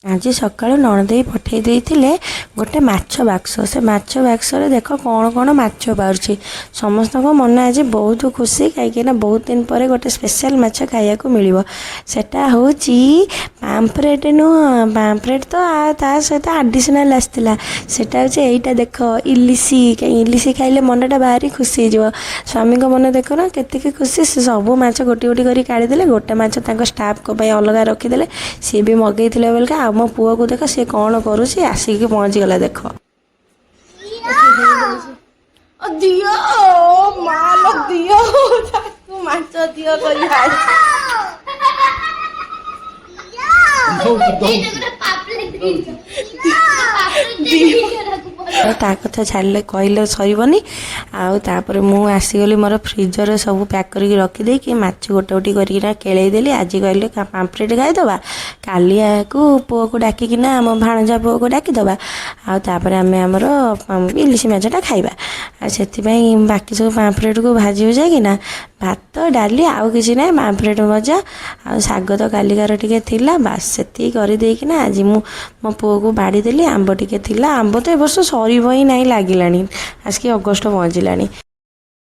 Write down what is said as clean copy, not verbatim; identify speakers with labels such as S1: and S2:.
S1: ଆଜି ସକାଳୁ ନଣଦେଇ ପଠେଇ ଦେଇଥିଲେ ଗୋଟେ ମାଛ ବାକ୍ସ। ସେ ମାଛ ବାକ୍ସରେ ଦେଖ କ'ଣ କ'ଣ ମାଛ ବାହାରୁଛି। ସମସ୍ତଙ୍କ ମନ ଆଜି ବହୁତ ଖୁସି, କାହିଁକିନା ବହୁତ ଦିନ ପରେ ଗୋଟେ ସ୍ପେଶାଲ୍ ମାଛ ଖାଇବାକୁ ମିଳିବ। ସେଟା ହେଉଛି ପାମ୍ପରେଟ୍ ନୁହଁ, ପାମ୍ପରେଟ୍ ତ ତା ସହିତ ଆଡ଼ିସନାଲ୍ ଆସିଥିଲା। ସେଟା ହେଉଛି ଏଇଟା ଦେଖ, ଇଲିଶି। କାହିଁ ଇଲିଶି ଖାଇଲେ ମନଟା ଭାରି ଖୁସି ହେଇଯିବ। ସ୍ୱାମୀଙ୍କ ମନ ଦେଖୁନ କେତିକି ଖୁସି। ସେ ସବୁ ମାଛ ଗୋଟି ଗୋଟି କରି କାଢ଼ିଦେଲେ। ଗୋଟେ ମାଛ ତାଙ୍କ ଷ୍ଟାଫ୍ଙ୍କ ପାଇଁ ଅଲଗା ରଖିଦେଲେ, ସିଏ ବି ମଗେଇଥିଲେ ବୋଲିକା। ଆଉ ମୋ ପୁଅକୁ ଦେଖ, ସିଏ କ'ଣ କରୁଛି। ଆସିକି ପହଞ୍ଚିଗଲା ଦେଖ।
S2: ଦିଅ ମାଲ, ଦିଅ ତାକୁ ମାଛ ଦିଅ କରି।
S3: ଦଉଛି, ଦଉଛି।
S1: ଆଉ ତା କଥା ଛାଡ଼ିଲେ କହିଲେ ସରିବନି। ଆଉ ତାପରେ ମୁଁ ଆସିଗଲି, ମୋର ଫ୍ରିଜରରେ ସବୁ ପ୍ୟାକ୍ କରିକି ରଖିଦେଇକି ମାଛ ଗୋଟେ ଗୋଟେ କରିକିନା କେଳେଇ ଦେଲି। ଆଜି କହିଲେ ପାମ୍ପଲେଟ୍ ଖାଇଦେବା, କାଲିଆକୁ ପୁଅକୁ ଡାକିକିନା, ଆମ ଭାଣଜା ପୁଅକୁ ଡାକିଦେବା, ଆଉ ତାପରେ ଆମେ ଆମର ଇଲିଶି ମାଛଟା ଖାଇବା। ଆଉ ସେଥିପାଇଁ ବାକି ସବୁ ପାମ୍ପଲେଟ୍କୁ ଭାଜି ଭୁଜାକିନା ଭାତ, ଡାଲି, ଆଉ କିଛି ନାହିଁ, ପାମ୍ପଲେଟ୍ ଭଜା ଆଉ ଶାଗ ତ କାଲିକାର ଟିକେ ଥିଲା, ବାସ୍ ସେତିକି କରିଦେଇକିନା ଆଜି ମୁଁ ମୋ ପୁଅକୁ ବାଢ଼ିଦେଲି। ଆମ୍ବ ଟିକେ ଥିଲା। ଆମ୍ବ ତ ଏ ବର୍ଷ ସରିବ ହିଁ ନାହିଁ ଲାଗିଲାଣି, ଆସିକି ଅଗଷ୍ଟ ପହଞ୍ଚିଲାଣି।